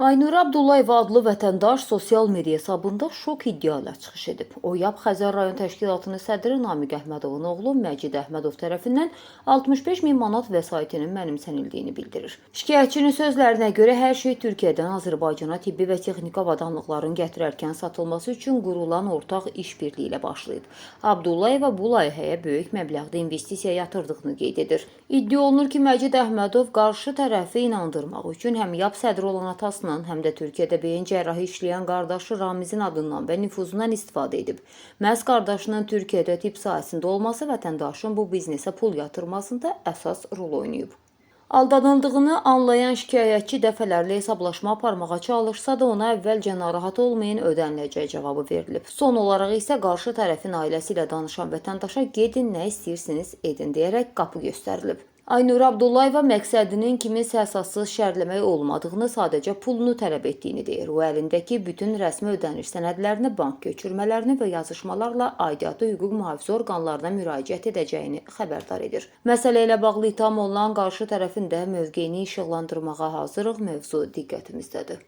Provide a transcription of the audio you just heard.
Aynur Abdullayeva adlı vətəndaş sosial media hesabında şok iddia ilə çıxış edib. O, YAP Xəzər rayon təşkilatının sədri Namiq Əhmədovun oğlu Məcid Əhmədov tərəfindən 65 min manat vəsaitinin mənimsənildiyini bildirir. Şikayətçinin sözlərinə görə hər şey Türkiyədən Azərbaycana tibbi və texniki avadanlıqların gətirərkən satılması üçün qurulan ortaq işbirliyi ilə başlayıb. Abdullayeva bu layihəyə böyük məbləğdə investisiya yatırdığını qeyd edir. İddia olunur ki, Məcid Əhmədov qarşı tərəfi inandırmaq üçün həm YAP sədri olan atasının, həm də Türkiyədə beyin cərrahı işləyən qardaşı Ramizin adından və nüfuzundan istifadə edib. Məhz qardaşının Türkiyədə tibb sahəsində olması vətəndaşın bu biznesə pul yatırmasında əsas rol oynayıb. Aldadıldığını anlayan şikayətçi dəfələrlə hesablaşma aparmağa çalışsa da ona əvvəlcə narahat olmayın, ödəniləcək cavabı verilib. Son olaraq isə qarşı tərəfin ailəsi ilə danışan vətəndaşa gedin, nə istəyirsiniz edin deyərək qapı göstərilib. Aynur Abdullayeva məqsədinin kiminsə əsassız şərləmək olmadığını, sadəcə pulunu tələb etdiyini deyir. O əlindəki bütün rəsmi ödəniş sənədlərini, bank köçürmələrini və yazışmalarla aidiyyatı hüquq mühafizə orqanlarına müraciət edəcəyini xəbərdar edir. Məsələ ilə bağlı ittiham olunan qarşı tərəfin də mövqeyini işıqlandırmağa hazırıq. Mövzu diqqətimizdədir.